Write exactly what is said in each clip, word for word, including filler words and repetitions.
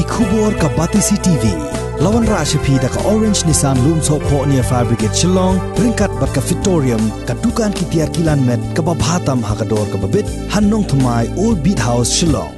Khubor ka Batesi T V. La wanrah sha phi da ka Orange Nissan Lumsohphoh near Fire Brigade Shillong, ryngkat bad ka Fitorium, ka dukan ki tiar kilan met kaba bha tam ha ka dor kaba bit, ha Nongthymmai, Old Beat House, Shillong.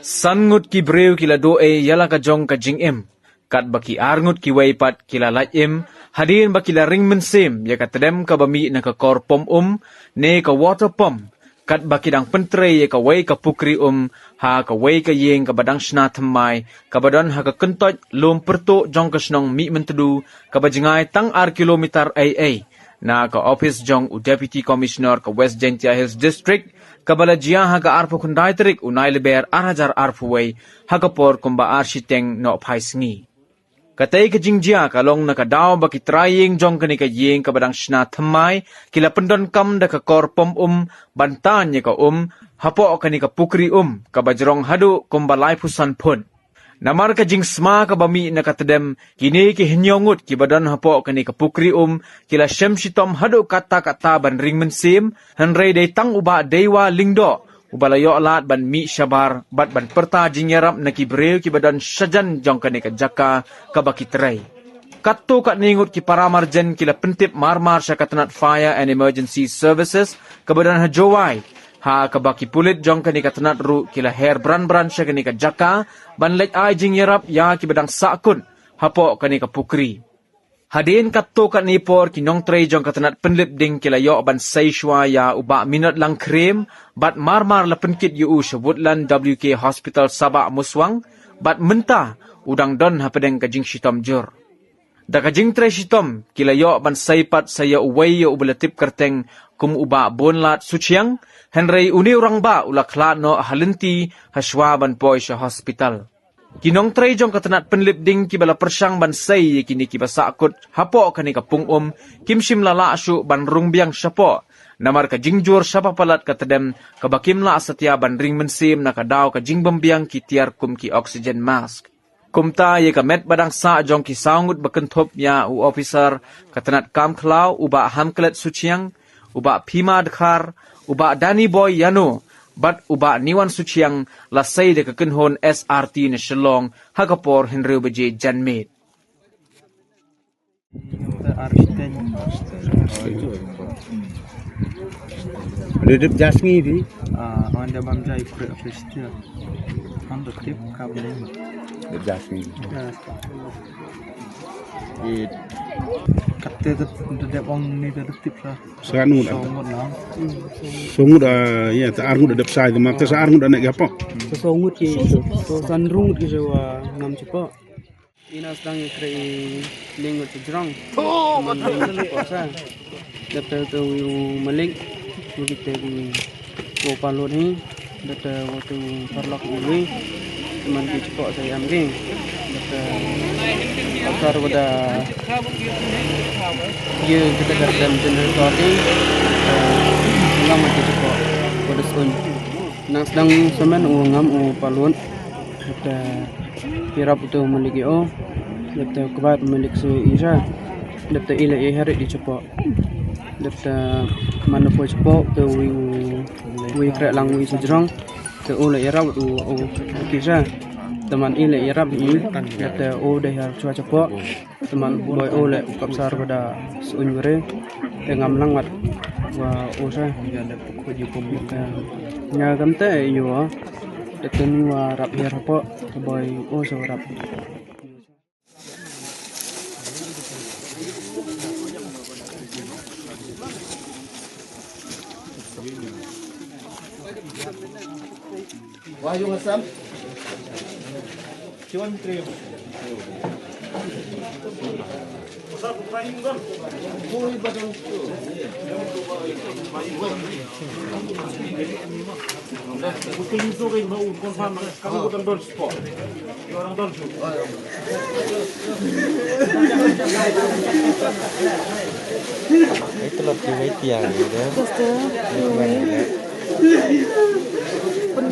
San ngut ki briew ki la duh ei ïa la ka jong ka jingim, katba ki ar ngut kiwei pat ki la lait im, hadien ba ki la ring mynsiem ïa ka tdem kaba mih na ka kor pom um, ne ka water pump, katba ki dang pyntrei ïa kawei ka pukri um ha kawei ka ïing kaba dang shna thymmai, kaba don ha ka kyntoit lum pyrtuh jong ka shnong Mihmyntdu, kaba jngai tang ar kilometer ei ei na ka ophis jong u Deputy Commissioner ka West Jaintia Hills District, kaba la jia ha ka arphew khyndai tarik u Nailyber ar hajar arphew wei, ha ka por kumba ar shiteng nohphai sngi. Katei ka jingjia ka long na ka daw ba ki trai ïing jong kane ka ïing kaba dang shna thymmai ki la pyndonkam da ka kor pom um ban tan ïa ka um hapoh kane ka pukri um kaba jrong haduh kumba laiphew san phut. Namar ka jingsma kaba mih na ka tdem, kine ki hynñiew ngut kiba don hapoh kane ka pukri um ki la shem shitom haduh katta katta ban ring mynsiem, hynrei dei tang u Bah Deiwa Lyngdoh uba la ïoh lad ban mih shabar bad ban pyrta jingïarap na ki briew kiba don shajan jong kane ka jaka kaba ki trei. Katto katne ngut ki paramarjan ki la pyntip marmar sha ka tnat Fire and Emergency Services kaba don ha Jowai, ha kaba ki pulit jong kane ka tnat ruh ki la her bran bran sha kane ka jaka ban leit ai jingïarap ïa kiba dang sahkut hapoh kane ka pukri. Hadien katto katne por ki nongtrei jong ka tnat pynlip ding ki la ïoh ban sei shuwa ïa u Bah Minot Langkhriem, bad marmar la pynkit ïa u sha Woodland W K Hospital Sabah Muswang, bad mynta u dang don hapdeng ka jingshitom jur. Da ka jingtrei shitom ki la ïoh ban sei pat sa ïa uwei ïa uba la tip kyrteng kum u Bah Bonlad Suchiang, hynrei une u rangbah u la khlad noh ha lynti ha shuwa ban poi sha hospital. Ki nongtrei jong ka tnat pynlip ding kiba la pyrshang ban sei ïa kine kiba sahkut hapoh kane ka pung um kim shym la lah shuh ban rung biang shapoh, namar ka jingjur shabar palat ka tdem kaba kim lah satia ban ring mynsiem na ka daw ka jingbym biang ki tiar kum ki oxygen mask. Kumta ïa ka met ba dang sah jong ki saw ngut ba kynthup ïa u officer ka tnat kam khlaw u Bah Hamklet Suchiang, u Bah Phima Dkhar, u Bah Danny Boy Yano, bad u Bah Niwan Suchiang la sei da ka kynhun S R T na Shillong ha ka por hynriew baje janmiet. Ar shiteng. Dep jasngi di. Ah, wan da bam jai kre office dia. Han da tip ka bne. Dep jasngi. Katte da dep ong ni da tip sa. Sa ngut. Sa ngut na. Sa ngut, ah, ïa, ta ar ngut dep sai, ma ta sa ar ngut ne ga pa. Sa ngut ki, sa san ngut ki sa ngam chepa. Ina sdang ïa kre i lyngngoh sha jrong. Tho, man lyngngoh sha jrong sa. Dep te u malik, u kite ki u palut hi. Dep te u paralok u wi. Man ki chepoh sa ïam ki. Dep te akar wada ïa kite ka tem generator ki. Dep te ngam ki chepoh wada suiñ. Nang sdang semen u ngam u palut. Dep te ïarap uto u malik ïa u. Dep te u kbat u malik sha i sha. Dep te i la i harit i chepoh. Dep te man u poi chepoh te u wi u wi kreh lang wi sha jrong. Te u la ïarap u u ki sha. Te man i la ïarap i. Dep te u dei har chwa chepoh. Te man boi u leh u kapsar ba da suiñ ware. Te ngam lang wat wa u sa. Nga kam te ïa u. Te tun wa rap hiar hapoh. Te boi u sa wa rap. Wah, yung asam. Chuan trim. Ito lang kiwait yan, gitu. Gusto, kiwait. Pun